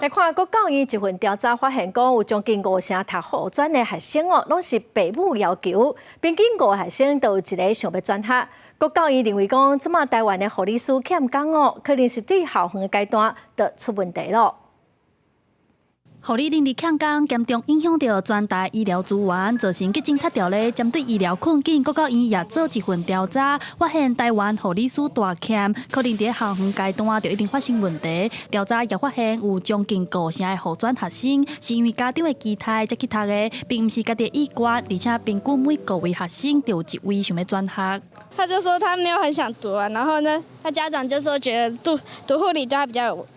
來看國教院一份調查發現，講有將近五成讀護專的學生哦，攏是爸母要求，平均五個學生就有一个想欲轉學。國教院認為講，這馬台灣的護理師欠工哦，可能是對校園的階段就出問題囉。護理人力欠工，嚴重影響著全台醫療資源，造成急診窒著咧。針對醫療困境，國教院也做一份調查，發現台灣護理師大欠，可能佇校園階段就一定發生問題。調查也發現有將近五成的護專學生是因為家長的期待才去讀的，並毋是家己的意願。而且平均每五位學生就有一位想欲轉學。他就說他沒有很想讀啊，然後呢，他家長就說覺得讀讀護理對他比較有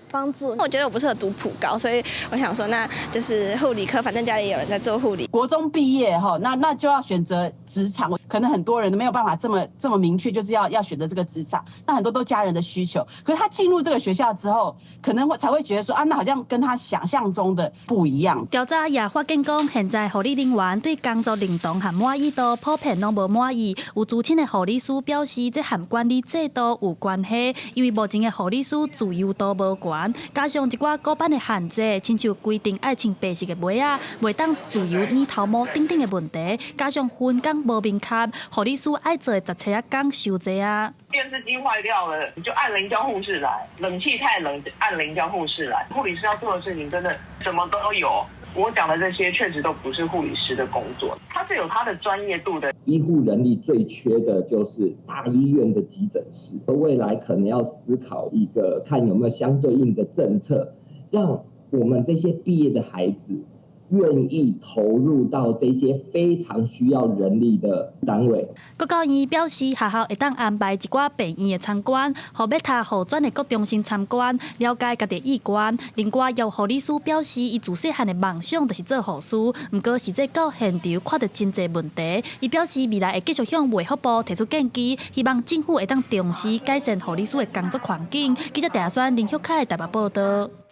幫助。我覺得我不適合讀普高，所以我想說，那就是護理科，反正家裡有人在做護理。國中畢業哈，那就要選擇職場，可能很多人都沒有辦法這麼明確，就是要選擇這個職場。那很多都家人的需求，可是他進入這個學校之後，可能會才會覺得說啊，那好像跟他想象中的不一樣。調查也發現講，現在護理人員對工作認同和滿意度普遍攏無滿意。有資深的護理師表示，這和管理制度有關係，因為目前的護理師自由度無懸，加上一寡古板的限制，親像規定愛穿白色的襪仔，袂當自由染頭毛等等的問題，加上分工無明確，護理師愛做的雜差仔工傷濟啊。電視機壞掉了，你就按鈴叫護士來；冷氣太冷，按鈴叫護士來。護理師要做的事情真的什麼都有。我講的這些確實都不是護理師的工作，他是有他的專業度的。醫護人力最缺的就是大醫院的急診室，未來可能要思考一個，看有沒有相對應的政策，讓我們這些畢業的孩子願意投入到這些非常需要人力的單位。國教院表示，學校會當安排一寡病院的參觀，予欲讀護專的國中生參觀，了解家己的意願。另外，有護理師表示，伊自細漢的夢想就是做護士，毋過實際到現場看著真濟問題。伊表示未來會繼續向衛福部提出建議，希望政府會當重視改善護理師的工作環境。記者鄭選林旭凱台北報道。